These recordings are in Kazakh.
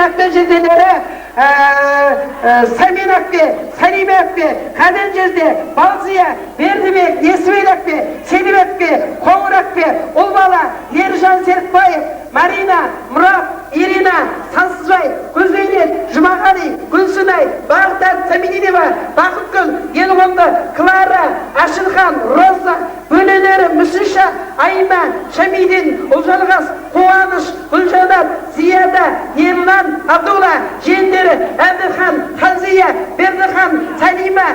әпке жезделері Сәмен әпке, Сәлиме әпке, Қаден жезде, Балзия, Бердібек, Несібел әпке, Селим әпке, Қоңыр әпке, Ұлбала, Ержан Серікбаев, Марина, Мұрат, Ирина, Сансызбай, Гүлзейнет, Жұмағали, Гүлсінай, Бағдат Сәмидинова, Бақытгүл, Елғонды, Клара, Әшілхан, Роза, бөлелері Мүсіша, Айма, Шамидин, Ұлжалғас, Қуаныш, Гүлжанат, Зияда, Ерлан, Абдулла, жиендері Әбдіхан, Ханзия, Бердіхан, Сәлима,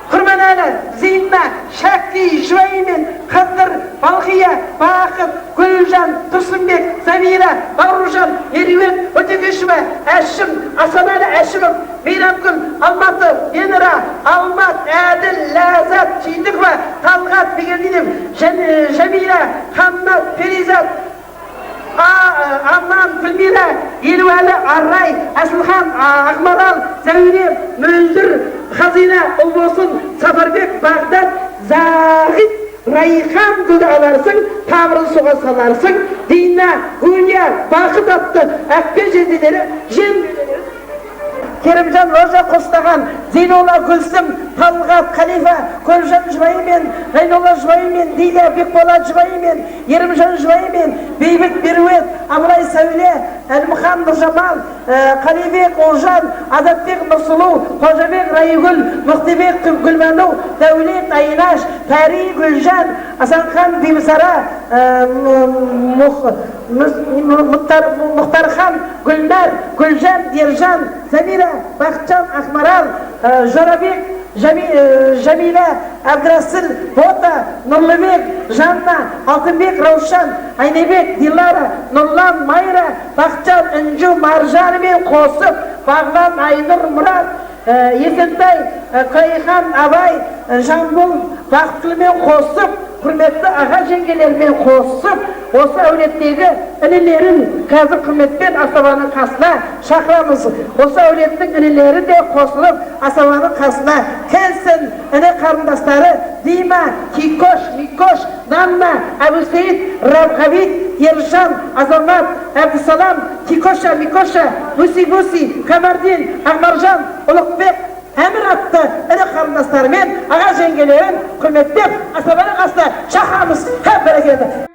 Құрманәлі, Зина, Шәки, Жұбайымен, Қадыр, Балқия, Бақыт, Гүлжан, Тұрсынбек, Замира, Бауыржан, Меруерт, Өтекешева, Әшім, Асанәлі Әшімов, Мейрамгүл, Алматы, Венера, Алмат, Әділ, Ләззат, Сүйіндікова, Талғат, Бегелдинов, Жәмила, Қаннат, Перизат, Аман, Гүлмира, Елуәлі, Арай, Әсілхан, Ақмарал, Зәуре, Мөлдір, Хазина, Ұлбосын, Сапарбек, Бағдат, Зағид, Райхан гүлді аларсың, тамырын суға саларсың, Дина, Гүлия, Бақыт атты әпке жезделері, жен Керімжан Роза Қостаған, Зейнолла Гүлсім, Талғат Қалифа, Көлжан жұбайымен, Ғайнолла жұбайымен, Диля Бекболат жұбайымен, Ерімжан жұбайымен, Бейбіт Меруерт, Абылай Сәуле, Әлімхан Нұржамал, Қалибек Олжан, Азатбек Нұрсұлу, Қожабек Райгүл, Мұқтыбек Гүлбану, Дәулет Айнаш, Пәри Гүлжан, Асанхан Бибісара, Мұхтархан Гүлнар, Гүлжан, Ержан, Замира, Бақытжан, Ақмарал, Жорабек, Жәмила, Әбдірәсіл, Бота, Нұрлыбек, Жанна, Алтынбек, Раушан, Айнебек, Дилара, Нұрлан, Майра, Бақытжан, Інжу, Маржанымен қосып, Бағлан, Айнұр, Мұрат, Есентай, Қайхан, Абай, Жамбыл, Бақытгүлмен қосып, құрметті аға жеңгелермен қосып, осы әулеттегі інілерін қазір құрметпен асабаның қасына шақырамыз. Осы әулеттің інілері де қосылып асабаның қасына келсін. Іні қарындастары Дима, Кикош, Микош, Нанна, Әбусейіт, Рабғабит, Ержан, Азамат, Әбдісалам, Кикоша, Микоша, Буси Буси, Камардин, Ақмаржан, Ұлықбек, Әмір атты іні қарындастарымен аға жеңгелерін құрметтеп асабаның қасына шақырамыз. Һәп, бәрекелді.